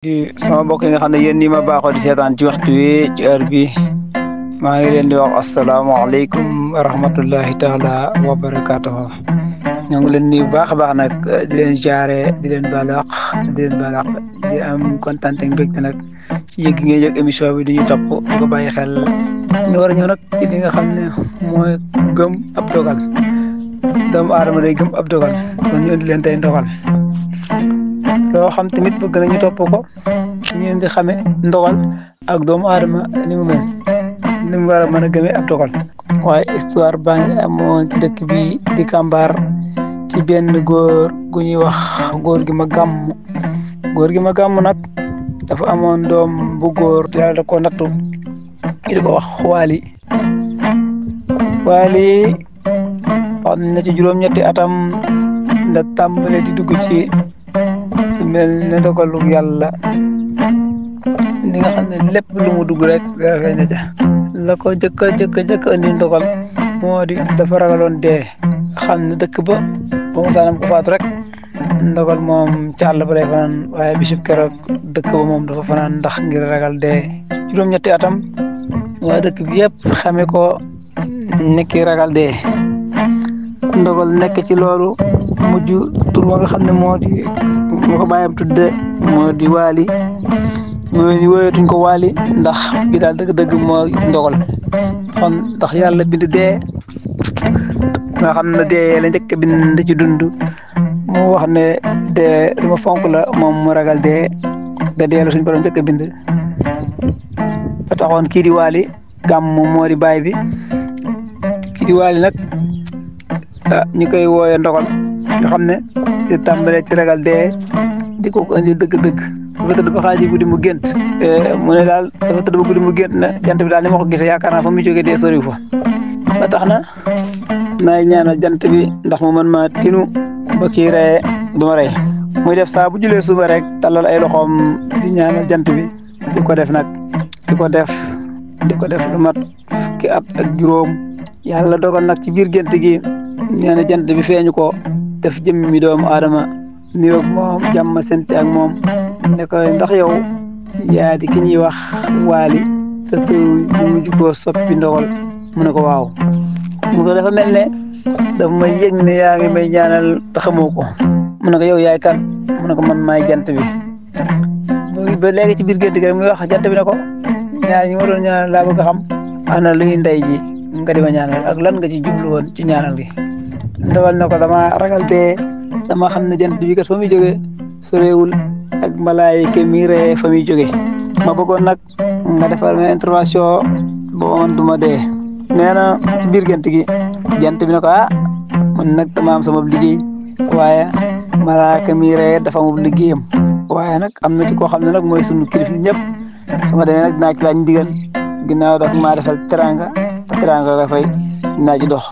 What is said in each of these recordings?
di sama mbokk yi nga xam ne yéen ñi ma baaxoo di seetaan ci waxtu wi ci heure bi maa ngi leen di wax asalaamaaleykum wa rahmatullahi taala wa barakaatuhu ñoo ngi leen nuyu bu baax a baax nag di leen jaare di leen balaq di am kontaan ak mbégte nag ci yëg gi ngeen yëg émission bi di ñu topp di ko bàyyi xel ñu war a ñëw nag ci li nga xam ne mooy gëm ab dogal doomu aadama day gëm ab dogal kon ñu indi leen tey ndogal loo xam tamit bëgg nañu topp ko ñu di xamee ndogal ak doomu aadama ni mu mel ni mu war a mën a gëmee ab dogal waaye histoire baa ngi amoon ci dëkk bi di Kàmbaar ci benn góor gu ñuy wax góor gi ma gàmm nag dafa amoon doom bu góor yàlla da ko nattu ñu di ko wax waali wax na ci juróom-ñetti atam da tàmbale di dugg ci mel ne dogalu yàlla li nga xam ne lépp lu mu dugg rek dafay na ca la ko jëkk andi ndogal moo di dafa ragaloon dee xam ne dëkk ba mu saanam ko faatu rek ndogal moom ca àll ba lay fanaan waaye bisub keroog dëkk ba moom dafa fanaan ndax ngir ragal dee juróom-ñetti atam waa dëkk bi yëpp xame ko nekki ragal dee ndogal nekk ci loolu mujj tur ba nga xam ne moo ko bàyyam tudde moo di waali ñooñu woyatuñ ko waali ndax bi daal dëgg-dëgg mooy ndogal kon ndax yàlla bind dee nga xam ne dee la njëkk bind ci dund mu wax ne dee lu ma fonk la moom mu ragal dee da dee la suñ borom njëkk bind ba taxoon kii di waali gàmm moo di baay bi kii di waali nag ñu koy wooyee ndogal nga xam ne di tàmbalee ci ragal dee di ko indi dëgg-dëgg dafa tëdd ba xaaji guddi mu gént mu ne daal dafa tëdd ba guddi mu gént na jant bi daal ni ma ko gisee yaakaar naa fa mu jógee dee soriw fa ba tax na naay ñaanal jant bi ndax mu mën ma tinu ba kii reye du ma rey muy def saa bu julee suba rek tallal ay loxoom di ñaanal jant bi di ko def nag di ko def lu mat fukki at ak juróom yàlla dogal nag ci biir gént gi nee na jant bi feeñu ko def jëmmi doomu aadama niroog moom jàmm sente ak moom ne ko ndax yow yaa di ki ñuy wax waali sa tëw ñu mujj koo soppi ndogal mu ne ko waaw mu ko dafa mel ne dafa may yëg ne yaa ngi may ñaanal te xamoo ko mu ne ko yow yaay kan mu ne ko man maay jant bi ba léegi ci biir gént gi rek muy wax jant bi ne ko ñaar ñi ma doon ñaanal laa bëgg a xam ana luy ndey ji nga di ma ñaanal ak lan nga ci jublu woon ci ñaanal gi ndawal na ko dama ragal dee dama xam ne jant bi kat fa muy jógee soreewul ak malaayika mi ree fa muy jógee ma bëggoon nag nga defar ma intervention boo man duma dee nee na ci biir gént gi jant bi ne ko man nag dama am sama liggéey waaye malaayika mi ree dafa amul liggéeyam waaye nag am na ci koo xam ne nag mooy sunu kilifa ñëpp su ma demee nag dinaa ci laaj ndigal ginnaaw daf maa defal teranga te teranga nga fay dinaa ci dox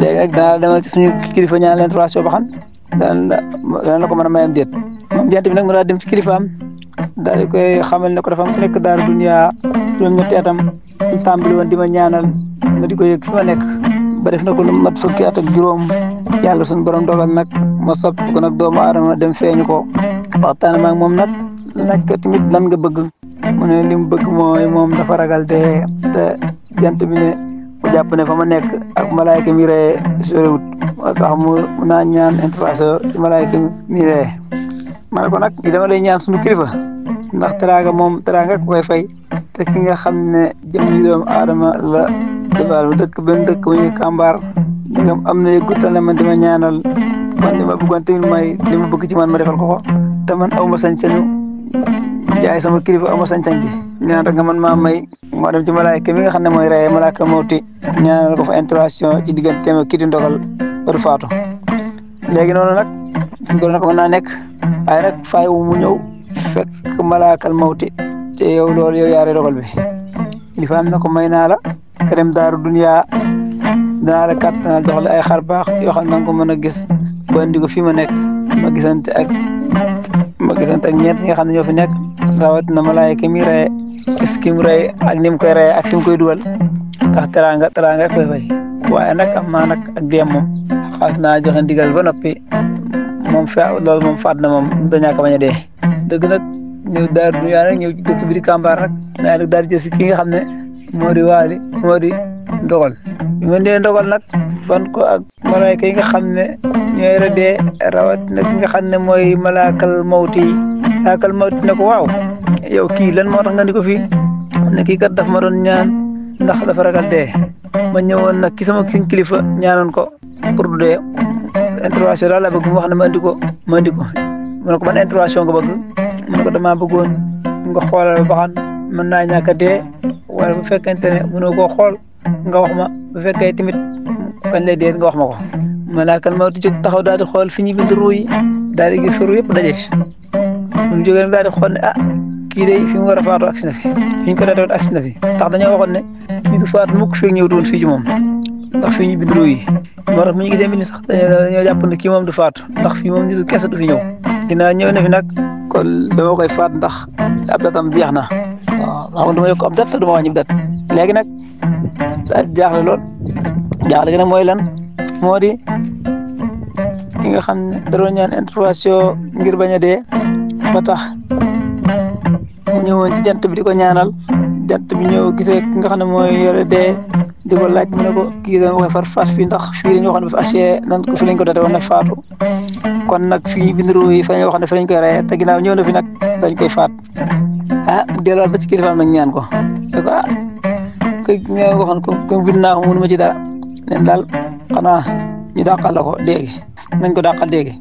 léegi nag danaa demal ci suñu kilifa ñaan intervention ba xam dana la ko mën a mayam déet moom jant bi nag mu daal dem ci kilifaam daal di koy xamal ne ko dafa am ku nekk daaru dunya juróom-ñetti atam ñu tàmbali woon di ma ñaanal ma di ko yëg fi ma nekk ba def na ko lu mat fukki at ak juróom yàlla suñu borom dogal nag ma soppi ko nag doomu aadama dem feeñu ko waxtaan ak moom nag laaj ko tamit lan nga bëgg mu ne li mu bëgg mooy moom dafa ragal dee te jant bi ne mu jàpp ne fa ma nekk ak malaayka mi ree sorewut moo tax mu naa ñaan intervention ci malaayka mi ree ma ne ko nag dama lay ñaan suñu kilifa ndax teraanga moom teraanga ku koy fay te ki nga xam ne jëm ñi doomu aadama la defal dëkk benn dëkk bu ñuy Kàmbaar ndegam am na guttal ne man di ma ñaanal man li ma bëggoon tamit may li ma bëgg ci man ma defal ko te man aw ma sañ-sañu jaay sama kilifa aw ma sañ-sañ bi ñaan rek nga man maa may moo dem ci malaayka mi nga xam ne mooy reye malaaka mawti ñaanal ko fa intervention ci digganteem ak kii di ndogal ba du faatu léegi noonu nag suñ ko nag mën naa nekk waaye nag fay wu mu ñëw fekk malaakal mawti te yow loolu yow yaare dogal bi kilifa am na ko may naa la ka dem daaru dunya danaa la kàttanal jox la ay xar baax yoo xam ne nga ko mën a gis ba indi ko fii ma nekk ma gisante ak ñeent ñi nga xam ne ñoo fi nekk rawatina malaayka mi reye gis ki mu rey ak ni mu koy reye ak fi mu koy dugal ndax teraanga koy fay waaye nag am naa nag ak déem moom xaas naa joxe ndigal ba noppi moom loolu moom faat na moom da ñàkk bañ a dee dëgg nag ñëw Daaru Dunya nag ñëw ci dëkk bi di Kàmbaar nag naa nag daal di jël si ki nga xam ne moo di Waali moo di Ndogal bi ma nee Ndogal nag fan ko ak malaayka yi nga xam ne ñooy rëddee rawat nag ki nga xam ne mooy malaakal mawti ne ko waaw yow kii lan moo tax nga di ko fii ne kii kat daf ma doon ñaan ndax dafa ragal dee ma ñëwoon nag ki sama kilifa ñaanoon ko pour du dee intervention daal la bëgg mu wax ne ma andi ko mu ne ko ban intervention nga bëgg mu ne ko damaa bëggoon nga xoolal ba xam mën naa ñàkk a dee wala bu fekkente ne mënoo koo xool nga wax ma bu fekkee tamit kañ lay dee nga wax ma ko malaakal mawti jóg taxaw daal di xool fi ñu bind ruu yi daal di gis fa ruu yëpp daje bu ñu jógee nag daal di xool ne kii day fi mu war a faatoo agsi na fi ñu ko daal agsi na fi tax dañoo waxoon ne ñu du faat mukk fekk ñëw doon fii ci moom ndax fii ñu bind ruu yi moo tax bu ñu gisee mbind sax dañoo jàpp ne kii moom du faatu ndax fii moom nitu kese du fi ñëw ginnaaw ñëw na fi nag kon dama koy faat ndax ab datam jeex na waaw xam nga dama yokk ab dat te duma wàññi dat léegi nag daal jaaxle lool jaaxle gi nag mooy lan moo di ki nga xam ne da doon ñaan intervention ngir bañ a dee ba tax mu ñëwoon ci jant bi di ko ñaanal jant bi ñëw gisee ki nga xam ne mooy yore dee di ko laaj mu ne ko kii da nga koy far faat fii ndax fii dañoo xam ne fa accès nan ko fi lañ ko date woon nag faatu kon nag fii bindiru yi fa ñu wax ne fi lañ koy reyee te ginnaaw ñëw na fi nag dañ koy faat mu delluwaat ba ci kilifaam nag ñaan ko ne ko koy nga waxoon ko bind naa ko mënu ma ci dara nen daal xanaa ñu dàqal la ko léegi nañ ko dàqal léegi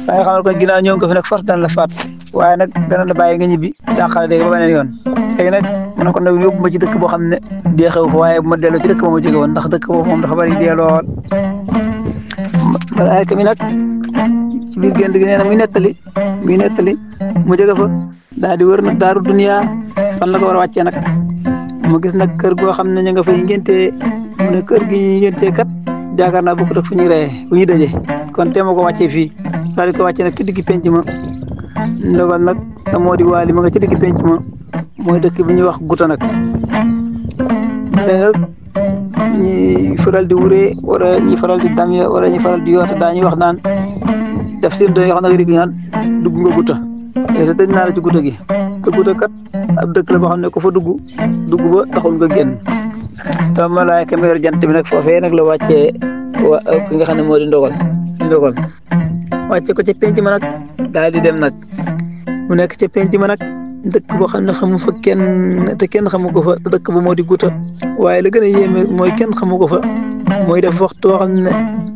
fa nga xamal ko ginnaaw ñëw nga fi nag force dana la faat waaye nag dana la bàyyi nga ñibbi dàqal léegi ba beneen yoon léegi nag mu ne ko nag yóbbu ma ci dëkk boo xam ne dee xew fa waaye bu ma delloo ci dëkk ba ma jóge woon ndax dëkk boobu moom dafa bari dee lool malaayka mi nag ci biir gént gi nee na muy nettali mu jóge fa daal di wër nag Daaru Dunya fan la ko war a wàccee nag mu gis nag kër goo xam ne ñu nga fay ngéntee mu ne kër gi ñuy ngéntee kat jaakaar naa bokkut ak fu ñuy reyee fu ñuy dajee kon te ma ko wàccee fii daal di ko wàccee nag ci digg penc ma Ndogal nag te moo di Waali ma nga ci digg penc ma mooy dëkk bi ñuy wax Guta nag nag ñi faral di wuree wala ñi faral di damye wala ñi faral di yoota daa ñuy wax naan def seen doon yoo xam ne rek naan dugg nga Guta te tëj naa la ci Guta gi te Guta kat ab dëkk la boo xam ne ko fa dugg ba taxul nga génn te malaayka mi yor jant bi nag foofee nag la wàccee ki nga xam ne moo di Ndogal wàcce ko ca penc ma nag daal di dem nag mu nekk ca penc ma nag dëkk boo xam ne xamu fa kenn te kenn xamu ko fa te dëkk ba moo di Guta waaye la gën a yéeme mooy kenn xamu ko fa mooy def waxtu boo xam ne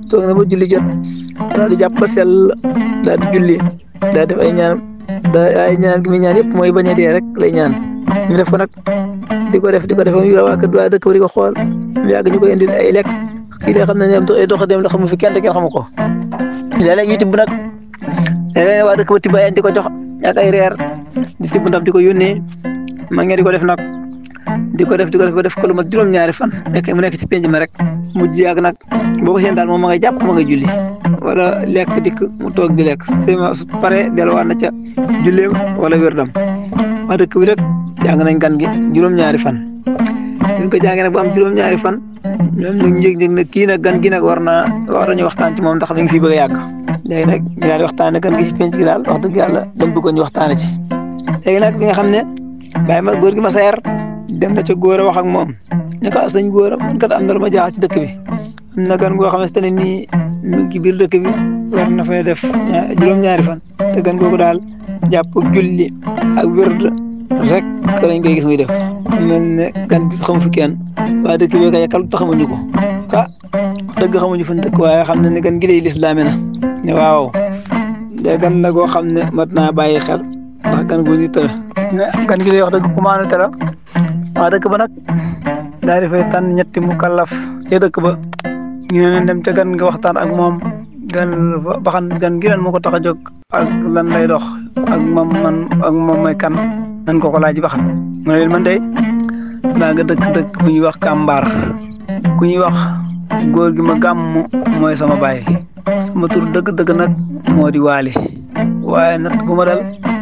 toog na ba julli jot daal di jàpp ba sell daal di julli daal def ay ñaan gi muy ñaan yëpp mooy bañ a dee rek lay ñaan ñu def ko nag di ko def waa kër waa dëkk ba di ko xool mu yàgg ñu koy indil ay lekk kii la xam ne ñoom ay dox dem la xamu fi kenn te kenn xamu ko léeg-léeg ñu tibb nag léeg-léeg waa dëkk ba tibb ay añ di ko jox ak ay reer di tibb ndam di ko yónnee ma ngeen di ko def nag di ko def ba def ko lu mat juróom-ñaari fan fekk mu nekk ci penc ma rek mujj yàgg nag boo ko seen daal moom ma ngay jàpp ma ngay julli wala lekk dikk mu toog di lekk su pare delluwaat na ca julleem wala wérdam waa dëkk bi rek jàng nañ gan gi juróom-ñaari fan ñu ko jàngee nag ba am juróom-ñaari fan ñoom nag ñu yëg ne kii nag gan gi nag war nañu waxtaan ci moom ndax mi ngi fi bëgg a yàgg léegi nag ñu daal di waxtaanee gan gi ci penc gi daal wax dëgg yàlla dañ bëggoon ñu waxtaanee ci léegi nag bi nga xam ne bàyyi ma góor gi ma seer dem na ca góor a wax ak moom ne ko sëñ góor a man kat am na lu ma jaaxal ci dëkk bi am na gan goo xamante ne nii mu ngi ci biir dëkk bi war na fay def juróom-ñaari fan te gan googu daal jàpp julli ak wérd rek lañ koy gis muy def mel ne gan gi xamu fi kenn waa dëkk bi kay kal ta xamuñu ko wax dëgg xamuñu fan dëkk waaye xam ne gan gi lay lislaame na ne waaw de gan la goo xam ne mat naa bàyyi xel ndax gan gu ñu tëra gan gi lay wax dëgg kumaanu tëra waa dëkk ba nag daal di fay tànn ñetti mukallaf ca dëkk ba ñu ne dem ca gan nga waxtaan ak moom ba xam gan gi lan moo ko tax a jóg ak lan lay dox ak moom mooy kan nan ko laaj ba xam mu ne leen man de maa nga dëkk bu ñuy wax Kàmbaar ku ñuy wax góor gi ma gàmm mooy sama baay sama tur dëgg nag moo di Waali waaye nag bu ma dal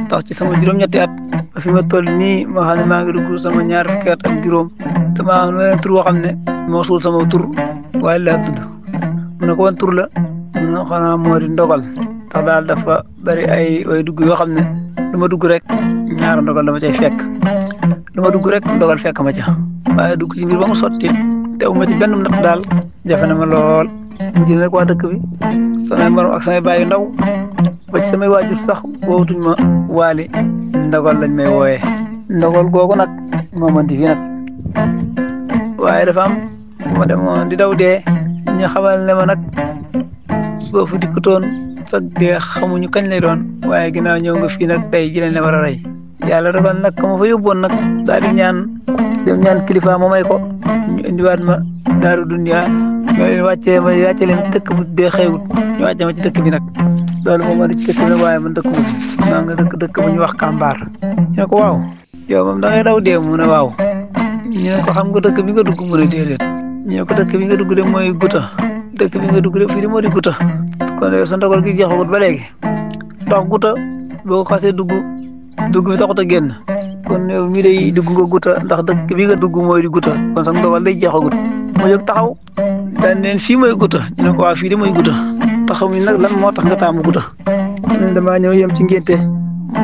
tax ci sama juróom-ñetti at ba fi ma toll nii ma xam ne maa ngi dugg sama ñaar fukki at ak juróom te maa xam ne tur boo xam ne moo suul sama tur Waali laa tudd mu ne ko wan tur la mu ne xanaa moo di Ndogal tax daal dafa bari ay way dugg yoo xam ne lu ma dugg rek ñaar ndogal dama cay fekk lu ma dugg rek ndogal fekk ma ca waaye dugg ci mbir ba mu sotti te amu ma ci benn natt daal jafe na ma lool mu jël rek waa dëkk bi samay morom ak samay bàyyi ndaw ba ci samay waajur sax woowutuñ ma waali ndogal lañ may wooyee ndogal googu nag moo mënti fii nag waaye dafa am bu ma demoon di daw dee ñu xamal ne ma nag boo fa dikkutoon sax dee xamuñu kañ lay doon waaye ginnaaw ñëw nga fii nag tey ji lañ la war a rey yàlla dogal nag ka ma fa yóbboon nag daal di ñaan kilifa ma may ko ñu indiwaat ma daaru dunya ñoo leen wàccee leen ci dëkk bu dee xewut ñu wàcce ma ci dëkk bi nag loolu moom moo ci dëkk bi nag waaye man dëkk bu maa nga dëkk bu ñu wax Kambar ñu ne ko waaw yow moom da ngay daw dee mu ne waaw ñu ne ko xam nga dëkk bi nga dugg mu ne déedéet ñu ne ko dëkk bi nga dugg de mooy guta dëkk bi nga dugg de fii de moo di guta kon yow sa ndogal gi jeexagut ba léegi ndax guta boo ko xasee dugg bi taxut a génn kon yow mii day dugg nga guta ndax dëkk bi nga dugg mooy di guta kon sax ndogal day jeexagut mu jóg taxaw daan leen fii mooy guta ñu ne ko waa fii de mooy guta taxamuñ nag lan moo tax nga taamu guta damaa ñëw yem ci ngénte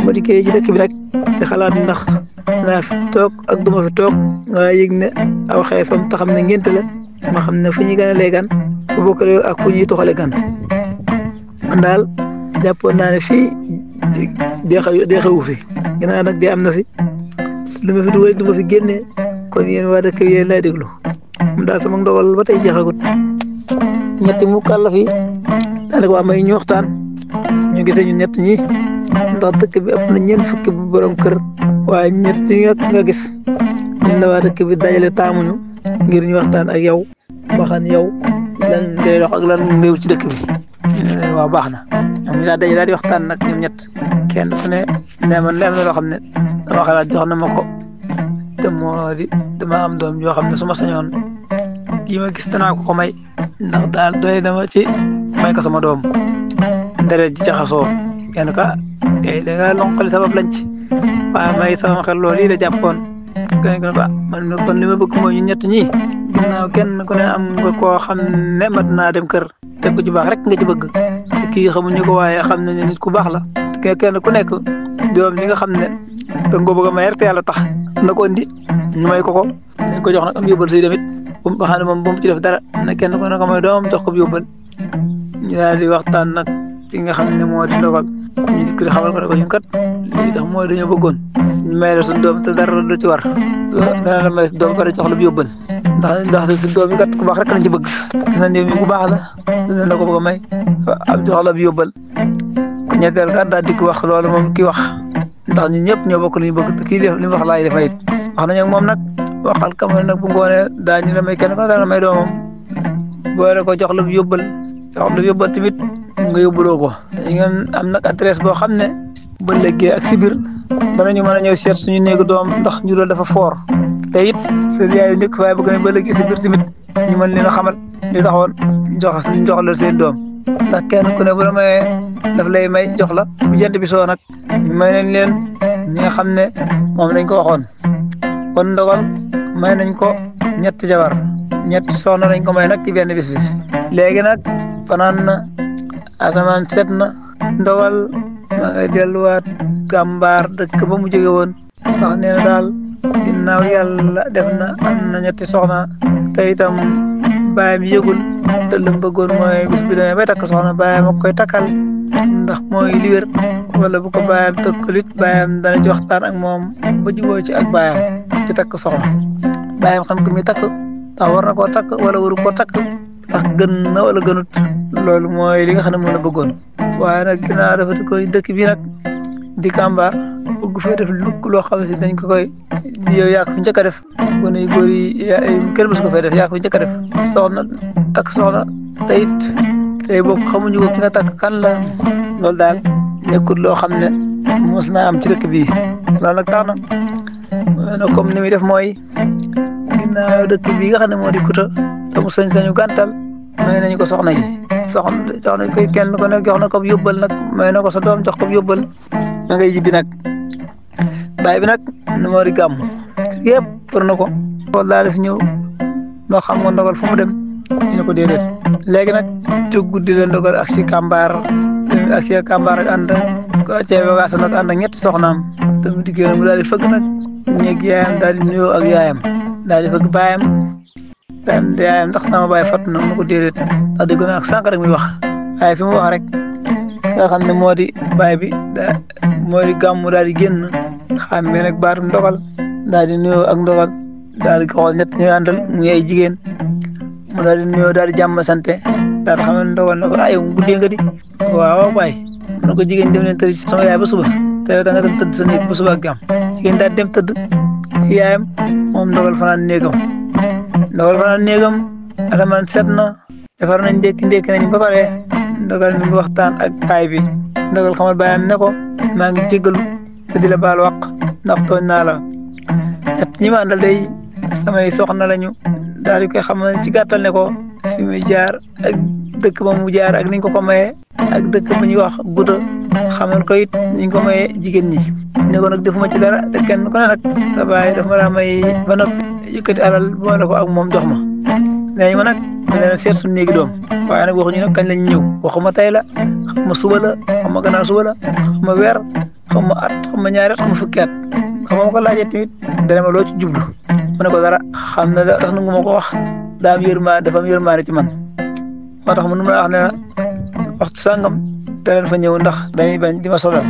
ma dikkee ci dëkk bi nag te xalaat ndax naa fi toog ak duma fi toog nga yëg ne aw xeefam te xam ne ngénte la ma xam ne fu ñuy ganalee gan bu bokkale ak fu ñuy toxale gan man daal jàppoon naa ne fii dee xewu fi ginnaaw nag dee am na fi lu ma fi dugal du ma fi génnee kon yéen waa dëkk bi yéen lay déglu mu daal sama ndogal ba tey jeexagut ñetti mu kàlla fi daanaka waa may ñu waxtaan ñu gisee ñu ñett ñi ndax dëkk bi ëpp na ñeent fukki bu borom kër waaye ñett ñi nga gis ñun la waa dëkk bi dajale taamuñu ngir ñu waxtaan ak yow ba xam yow lan ngay dox ak lan ngay wut ci dëkk bi waaw baax na ñoom ñu daal daal di waxtaan nag ñoom ñett kenn ku ne man am na loo xam ne dama xalaat jox na ma ko te moo di dama am doom yoo xam ne su ma sañoon kii ma gis danaa ko may ndax daal doy dama ci may ko sama doom deret ji jaxasoo kenn ka kay da nga lonqali sabab lañ ci waaye may sama xel loolu yi la jàppoon kenn ko man kon li ma bëgg mooy ñu ñett ñi ginnaaw kenn ku ne am nga koo xam ne mat naa dem kër te ku ci baax rek nga ci bëgg te kii xamuñu ko waaye xam nañ ne nit ku baax la kenn ku nekk doom li nga xam ne da nga ko bëgg a may rek te yàlla tax na ko indi ñu may ko dañ ko jox nag am yóbbal si tamit bu mu xam ne moom bu mu ci def dara ne kenn ku ne ko may doomam jox ko yóbbal ñu daal di waxtaan nag ci nga xam ne moo di ndogal ñu dikk di xamal ko ne ko ñun kat lii tax mooy dañoo bëggoon ñu may la suñu doom te dara du ci war dana la may suñu doom pare jox la yóbbal ndax suñu doom yi kat ku baax rek lañ ci bëgg gis nañ ne mi ku baax la dina la ko bëgg a may am jox la yóbbal ku ñetteel kat daal di ko wax loolu moom kii wax ndax ñun ñëpp ñoo bokk li ñu bëgg kii li mu wax laay defay it wax nañu ak moom nag waxal kam ne nag bu ngoonee daañu la may kenn ko daal may doomam boole ko jox la yóbbal tamit nga yóbbuloo ko ngeen am nag adresse boo xam ne ba léegi ak si biir danañu mën a ñëw seet suñu néegu doom ndax njuróol dafa foor te it seen yaay njëkk waaye bëgg nañ ba léegi si biir tamit ñu mën leen a xamal li taxoon jox la seen doom ndax kenn ku ne bu la mayee daf lay may jox la bu jant bi soo nag ñu may nañ leen ñi nga xam ne moom lañ ko waxoon kon ndogal may nañ ko ñetti jabar ñetti soxna lañ ko may nag ci benn bis bi léegi nag fanaan na asamaan set na ndogal ma ngay delluwaat Kambar dëkk ba mu jóge woon ndax nee na daal ginnaaw yàlla def na am na ñetti soxna te itam baayam yëgul te lu mu bëggoon mooy bis bi demee bay takk soxna baayam ak koy takkal ndax mooy li wér wala bu ko baayam tëkkalit baayam dana ci waxtaan ak moom ba juboo ci ak baayam ci takk soxna baayam xam ko mi takk ndax war na koo takk wala waru koo takk ndax gën na wala gënut loolu mooy li nga xam ne moom la bëggoon waaye nag ginnaaw dafa di koy dëkk bi nag di Kambar bëgg fee def lukk loo xam ne dañ ko koy yow yaa ko fi njëkk a def gone yu góor yi kenn mësu ko fay def yaa ko fi njëkk a def soxna takk soxna te it tey bokk xamuñu ko ki nga takk kan la loolu daal nekkul loo xam ne mos naa am ci dëkk bii loolu nag tax na comme ni muy def mooy ginnaaw dëkk bii nga xam ne moo di Kuta te mu sañ-sañu gàntal may nañu ko soxna yi soxna koy kenn ko nekk jox na ko yóbbal nag may na ko sa doom jox ko yóbbal ma ngay jibbi nag baay bi nag nu moo di gàmm yëpp pour na ko loolu daal def ñëw ndax xam nga ndogal fu mu dem ñu ne ko déedéet léegi nag ci guddi la ndogal ak si Kambar ak ànd ko wàccee bagaas nag ànd ak ñetti soxnaam te mu dikkee mu daal di fëgg nag ñeeg yaayam daal di nuyoo ak yaayam daal di fëgg baayam daal di yaayam ndax sama baay fàtt na mu ko déedéet ndax dégg naa ak sànq rek muy wax waaye fi mu wax rek nga xam ne moo di baay bi moo di gàmmu daal di génn xàmmee nag baatu ndogal daal di nuyoo ak ndogal daal di xool ñett ñooy àndal muy ay jigéen mu daal di nuyoo daal di jàmm sante daal di xamal ndogal na ko ah yow guddee nga di waaw baay mu ne ko jigéen dem leen tëdd ci sama yaay ba suba te yow da nga dem tëdd sa néeg ba suba ak jàmm jigéen daal di dem tëdd ci yaayam moom ndogal fanaan néegam asamaan set na defar nañ ndékki nañ ba pare ndogal mi ngi waxtaan ak baay bi ndogal xamal baayam ne ko maa ngi jéggalu te di la baal waq ndax tooñ naa la ñett ñi ma àndal day samay soxna lañu daal di koy xamal ci gàttal ne ko fi muy jaar ak dëkk ba mu jaar ak niñ ko mayee ak dëkk ba ñuy wax guta xamal ko it niñ ko mayee jigéen ñi ne ko nag defuma ci dara te kenn ku ne nag sa baay dafa ma daa may ba noppi yëkkati alal boole ko ak moom jox ma nee ma nag dana seet suñu néegi doom waaye nag waxuñu nag kañ lañ ñëw waxuma tey la xam ma suba la xam ma gannaaw suba la xam ma weer xam ma at xam ma ñaari at xam ma fukki at xam ma ko laajee tamit dana ma loo ci jublu mu ne ko dara xam na tax nangu ma ko wax daa am yërmaa dafa am yërmaane ci man moo tax mënu ma wax ne la waxtu sàngam te leen fa ñëw ndax dañuy bañ di ma solal